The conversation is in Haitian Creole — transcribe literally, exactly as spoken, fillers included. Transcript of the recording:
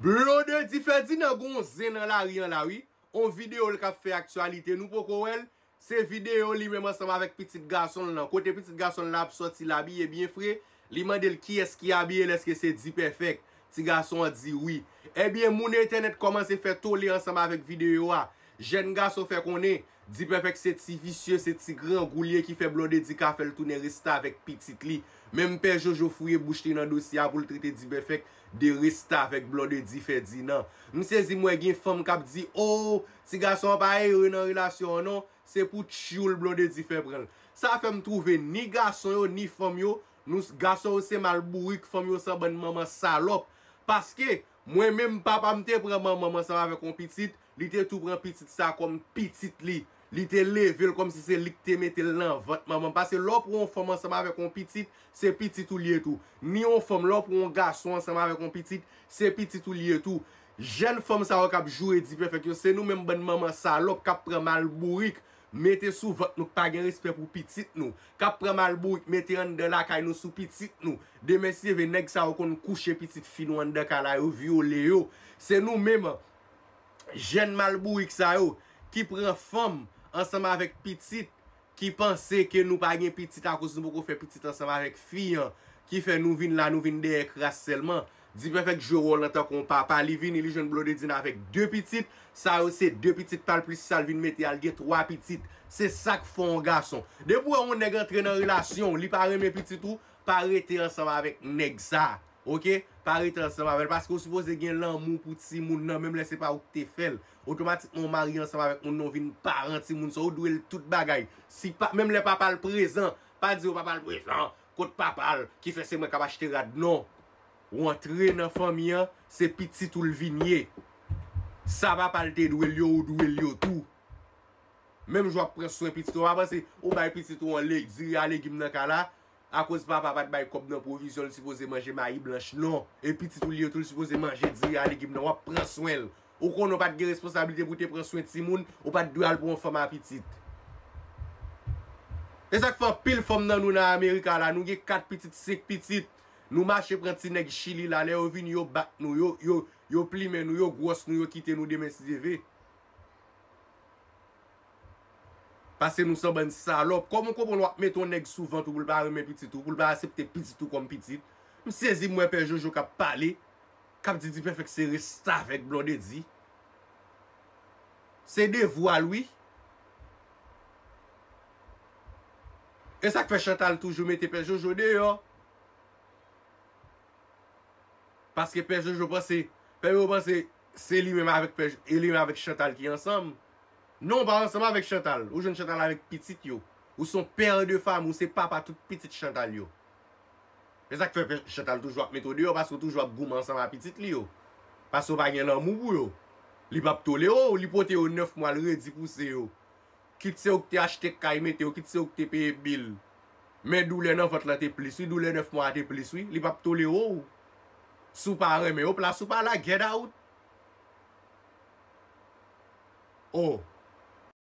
Blondedy Ferdinand gon zen nan lari an la wi. On videyo l k ap fè aktyalite, nou poko wè l. Se videyo li menm ansanm avèk pitit gason l lan. Kote pitit gason l lan ap sòti, l abiye byen fre. Li mande l kiyès ki abiye l, èske se D-Perfect. Ti gason an di wi. Ebyen, moun entènèt kòmanse fè tole ansanm avèk videyo a. Jèn gason fè konnen D-Perfect se ti visye, se ti grangou li ye ki fè Blondedy ka fè l tounen restavèk pitit li. Menm Pè Jojo fouye bouch li nan dosye a pou l trete D-Perfect de restavèk, Blondedy Ferdinand. M sezi m wè gen fanm k ap di, "O, ti gason an pa ere nan relasyon an non, se pou tchoul Blondedy fè pran l." Sa fè m twouve ni gason yo, ni fanm yo, nou, gason yo se mal bourik, fanm yo se bann manman salòp. Paske, mwen menm, papa m te pran manman m ansanm avèk yon pitit, li te tou pran pitit sa kòm pitit li. Li te leve l kòmsi se li k te mete l nan vant manman m. Paske lè w pran yon fanm ansanm avèk yon pitit, se pitit ou li ye tou. Ni yon fanm, lè w pran yon gason ansanm avèk yon pitit, se pitit ou li ye tou. Jèn fanm sa yo k ap joure D-Perfect yo, se nou menm bann manman salòp k ap pran mal bourik, mete sou vant nou, k pa gen respè pou pitit nou, k ap pran mal bourik, mete anndan lakay nou sou pitit nou. Demen si Dye vle, nèg sa yo konn kouche pitit fi nou anndan kay la, yo vyole yo. Se nou menm, jèn mal bourik sa yo, ki pran fanm ansanm avèk pitit, ki panse ke nou pa gen pitit akoz nou poko fè pitit ansanm avèk fi an, ki fè nou vin la, nou vin dèyè kras sèlman. D-Perfect jwe wòl an tankou yon papa, li vini, li jwenn Blondedy avèk de pitit, sa yo se de pitit pa l plis sa l vin mete a, l gen twa pitit. Se sa k fè yon gason. Depi w wè yon nèg antre nan relasyon w, li pa renmen pitit ou, pa rete ansanm avèk nèg sa. Oke? Pa rete ansanm avè l, paske w sipoze gen lanmou pou timoun nan, menm lè se pa ou ki te fè l. Otomatikman, w marye ansanm avèk moun nan, w vin paran timoun sa, w dwe l tout bagay. Si pa, menm lè papa l prezan, pa di yo papa l prezan, kot papa l, ki fè se mwen k ap achte rad, non. W antre nan fanmi an, se pitit ou l vin ye. Sa papa l te dwe l yo, ou dwe l yo tou. Menm jan w ap pran swen pitit ou, pa panse ou bay pitit ou yon le-, diri a legim nan kay la, akoz papa pa t bay kòb nan pwovizyon, l sipoze manje mayi blanch, non. E pitit ou li yo tou, l sipoze manje diri a legim nan, w ap pran swen l. Ou konnen w pa t gen responsablite pou w te pran swen timoun, ou pa t dwe al pran yon fanm a pitit. E sa k fè anpil fanm nan nou nan Amerika la, nou gen kat pitit, senk pitit. Nou mache pran ti nèg Chili la, lè yo vini, yo bat nou, yo, yo, yo plimen nou, yo gwòs nou, yo kite nou demen si Dye vle. Paske nou se bann salòp. Kòman w konprann w ap mete yon nèg sou vant ou pou l pa renmen pitit ou, pou l pa aksepte pitit ou kòm pitit? M sezi m wè Pè Jojo k ap pale, k ap di D-Perfect se restavèk Blondedy. Se devwa l wi. E sa k fè Chantal toujou mete Pè Jojo deyò. Paske Pè Jojo panse, Pè Jojo panse se li menm avèk Pè, e li menm avèk Chantal ki ansanm. Non, w pa ansanm avèk Chantal. Ou jwenn Chantal avèk pitit yo. Ou se yon pè de fanmi, ou se papa tout pitit Chantal yo. E sa k fè Pè Chantal toujou ap mete w deyò, paske w toujou ap goumen ansanm a pitit li yo. Paske w pa gen lanmou pou yo. Li p ap tolere w, li pote yo nèf mwa, l redi pouse yo. Kit se ou ki te achte kay mete yo, kit se ou ki te peye bil. Men doulè nan vant lan te plis wi, doulè nèf mwa a te plis wi. Li p ap tolere w. Si w pa renmen yo, plas ou pa la, get out. Oh,